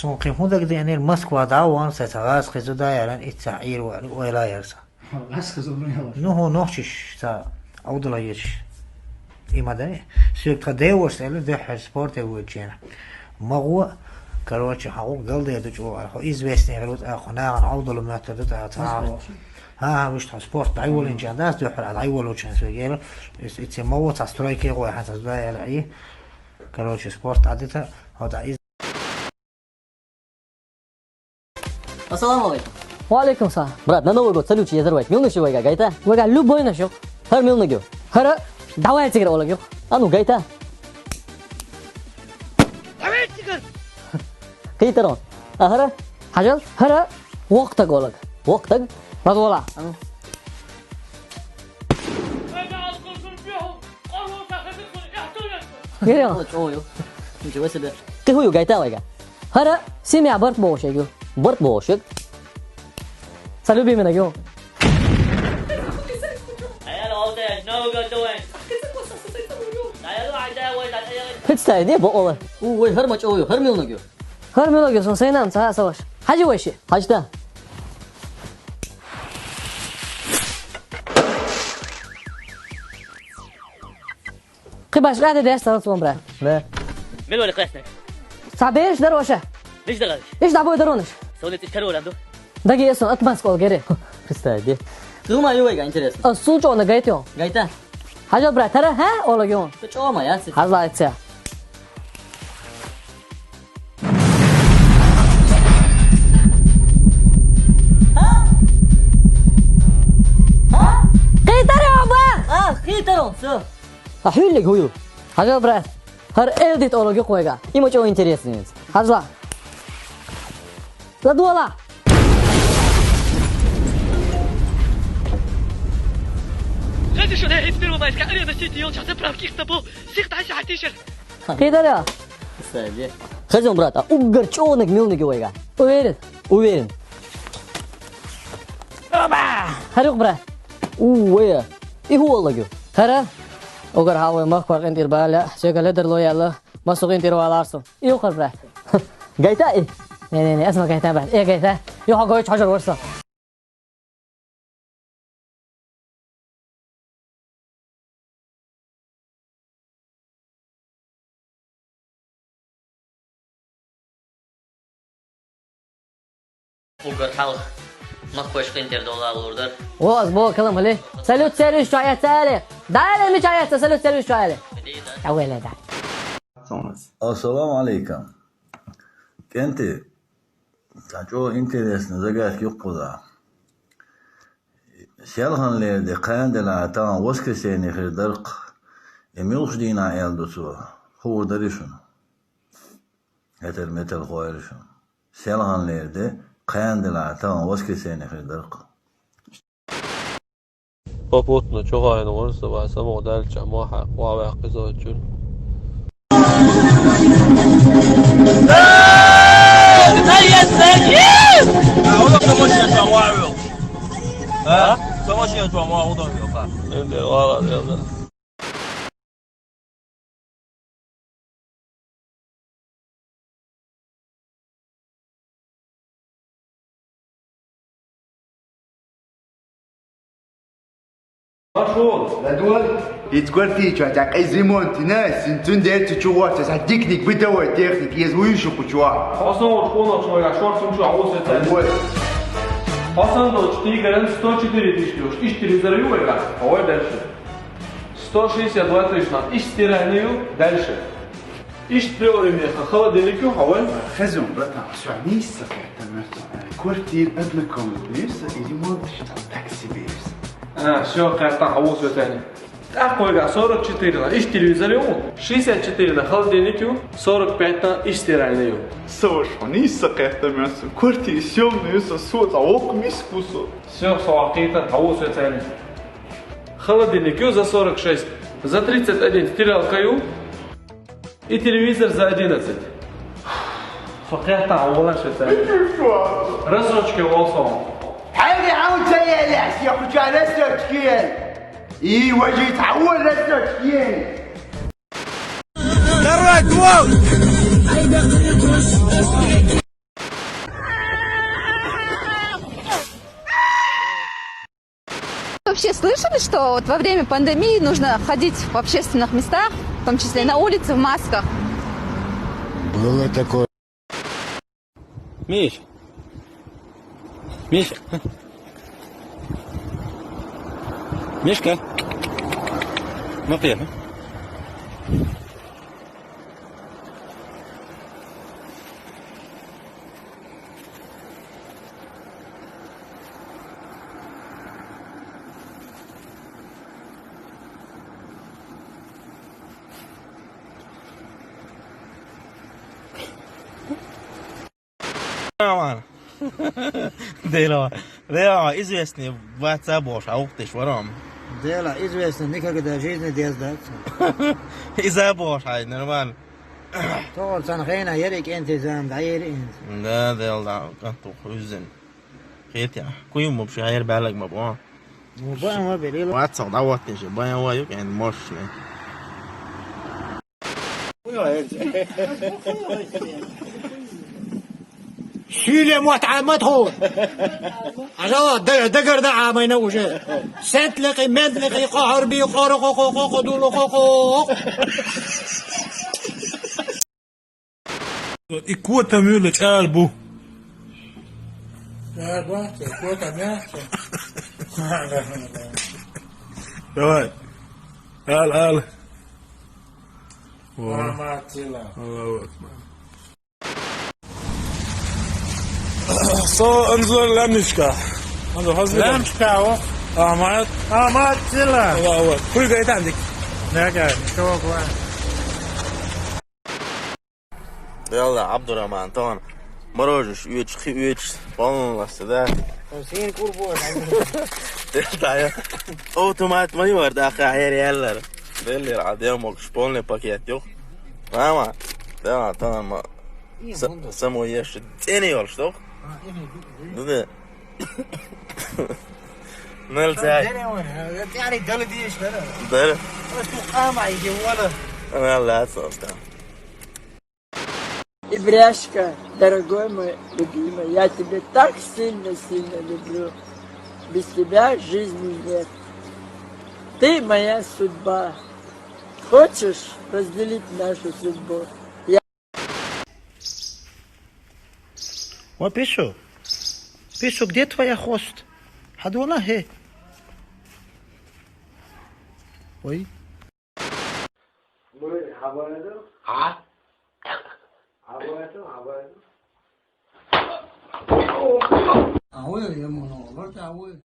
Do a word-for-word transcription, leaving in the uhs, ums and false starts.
Суна кхин хӀун дагадеанера, Москва дӀа а вахана, сай цхьа гӀаз хеза да аьлла, иццахь Ӏийра ваьлла, ойла яра сан. ГӀаз хеза ваьлла? Ну, хӀун нохчаш цхьа Ӏовдала ечаш. И ма даьй. Соьга тхан деваша аьлла, дуьххьара спорте воьдучу хенахь. Ма гӀо, короче, хьан гӀуллакх галдер ду чӀогӀа, хьо известный хир ву тӀаккха, нахана Ӏовдала моьттур ду тӀаккха цхьа. Москва вахаш? ХӀан, хӀан, вуьшта хьо спорт дӀайолийначарна дац, дуьххьара дӀайолучарна соьга аьлла, иццахь ма гӀо, цхьа стройке гӀой хьан цхьа да аьлла, Ӏий. Короче, спорт Ӏадита, хьо дӀа из Ассаламу алейкум. Ва алейкум салам. Брат, на Новый год салют езар вайга. Мила нах ю вайга, гайта? Вайга любой нах ю. ХӀара мила нах ю? ХӀара давай цигара олаг ю. А ну, гайта. Давай цигара. Кхийтар хьо. А хӀара? Хьажал, хӀара воккха стаг олаг. Воккха стаг? Ладвала. А ну. Гире. О, чё ю? Ничего себе. Кхин хӀун ю, гайта вайга? ХӀара семья барт бохуш ю. Барт бохуш ю? Сан любимый нах ю. Представь, не бо ола. У, вай, хӀара ма чӀогӀа ю, хӀара мила нах ю? ХӀара мила нах ю, сан сайна ца а ца ваш. Хьажи вай ши. Хьажта. Кхин башха де деш царна цунна, брат. Да. Мила вара кхаьчнарг? Цхьа бераш дара ваша. Мича дара? Иш дӀабой даронаш. Со ницкъ каролан ду. Даги эсон отмазка ол гире. Представь, де. Кхин хӀума ю вайга, интересно. А, сул чӀогӀа нах гайта ю. Гайта? Хьажал, брат, хӀара, хӀа? Олаг ю. Ца чӀогӀа ма яц. Хьажал, айца. Кхийтар хьо, ба? А, кхийтар хьо, всё. А хьуьллиг хӀун ю? Хьажал, брат. ХӀара элдит олаг ю-кх вайга. И ма чӀогӀа интересный ю. Хьажал. Ладвала. Знаете что, я из Первомайска, Арена Сити, я сейчас заправки их тобу. Всех дальше, а ты сейчас. Кхийтар хьо? Кстати. Хазон, брат, а уггар чӀогӀа нах мила нах ю вайга? Уверен? Уверен. Оба! ХӀара ю-кх, брат. У, вай. И хӀун олаг ю? ХӀара? Уггар хьалха вай махкахой къинтӀера бала, соьга ледарло яьлла, массо къинтӀера валар со. И ю-кх хӀара, брат. Гайта и? Не, не, не, ас ма гайтан, брат. Э, гайта. Юха гойтуш хьожур вара со. Уггар хьалха махкахой къинтӀера дола лур дара. О, аз бо калам хали. Салют сервис чу яцали. Дали мича яца салют сервис чу яли. Авеле да. Ассаламу алейкум. КӀентий, цхьа чӀогӀа интересный загадка ю-кх кхузахь. Селханлера де кхана делахь а тахана воскресенье хир дара-кх. И муьлхачу дийнахь аьлла ду цо, хуур дарий шуна? ХӀетар-метар хуур шуна. Селханлера де кхана делахь а тахана воскресенье хир дара-кх. Попутно чугӀайна вара со, вай самукъадаьлча мохь ван ваьккхи зойтчун. А? Со машина чохь ван ваьлла. Эн де вала, эн де. Пошёл! Ладвал! Иза квартира чохь цхьа къиза ремонт йина, син цундела цу чу гӀорташ цхьа диканиг бытовой техника еза вуй шу кху чохь. Хьо сан волчу къонах чу вайгахь шортта сум чохь вусийтта. Ой. Хьо сан долчу тигран сто четыре тысячи долуш. Иштта телевизор ю вайгахь? Хьо вай дальше. Сто шестьдесят два тысячи надо. Иштта стиральный ю дальше. Иштта приоре меха холодильник ю хьо вай? Хазон, братан, всё, нийса ца хетта, мертвый. Квартира однокомнатная, и ремонт считал так себе. А, всё, кхаьртан, хьо вусийтта. ТӀаккха вайгахь сорок четыре на, иштта телевизор ю, шестьдесят четыре на холодильник ю, сорок пять на иштта стиральный ю. Со ваш хьо нийса ца хетта, мертвый. Квартира съёмная ю, со, со, со, вокху миску со. Всё, со вакхийта, хьо вусийтта. Холодильник ю за сорок шесть, за тридцать один стиралка ю и телевизор за одиннадцать. Со кхетта, хьо волаш вецан. Рассрочка вол со. Хьайри, хьан ца елеш, я кху чохь рассрочка ел. И важи, хьан вол рассрочка ел. Давай, гол! Все слышали, что вот во время пандемии нужно ходить в общественных местах, в том числе на улице, в масках? Было такое. Миш. Миш. Мишка. Смотри. Дела, дела, известный ватсап бошай, ух ты ж, ворам. Дела, известный, никогда в жизни не сдаться. Иза бошай, нормально. Тогон сан хена ерик интизам, да ерик. Да, дела, да, кантух, үзен. Хетя. Куюм вообще, хайр бәләг ма бу. Ну, баян ва бери. Ватсап, да, вот ты же, баян ва юк, and мощный. Сюйлем ват амат хо. Ажала, д-, дагар да амайна уже. Сент леки, мент леки, къахар би, къара, къо, къо, къо, къо, дулу, къо, къо. И кота мюле чарбу. Чарбу, кота мясо. Давай. Ал, ал. Во. Мама тела. Аллаху акбар. Со анзор ламнишка. Анзор хазби. Ламнишка, о. Амат. Амат тела. Аллаху акбар. Куй гайтан дик. Нага, что такое? Yalla, Abdurrahman, tamam. Мороженое üç, iki, üç. Balon lası da. Sen kurban. Dayı. Otomat mı var da her yerler. Belli adam yok, полный пакет yok. Ama tamam, tamam. Samo jeszcze. Sen iyi ol, yok? Dedi. Nel sen. Yani deli diye işler. Deli. Şu kama iyi valla. Allah razı olsun. Ибряшка, дорогой мой любимый, я тебя так сильно-сильно люблю. Без тебя жизни нет. Ты моя судьба. Хочешь разделить нашу судьбу? Я О, Пишо. Пишо, где твоя хост? Хадула, хе. Ой. А? А вы это, а вы это? А вы, я ему, ну, вот, а вы.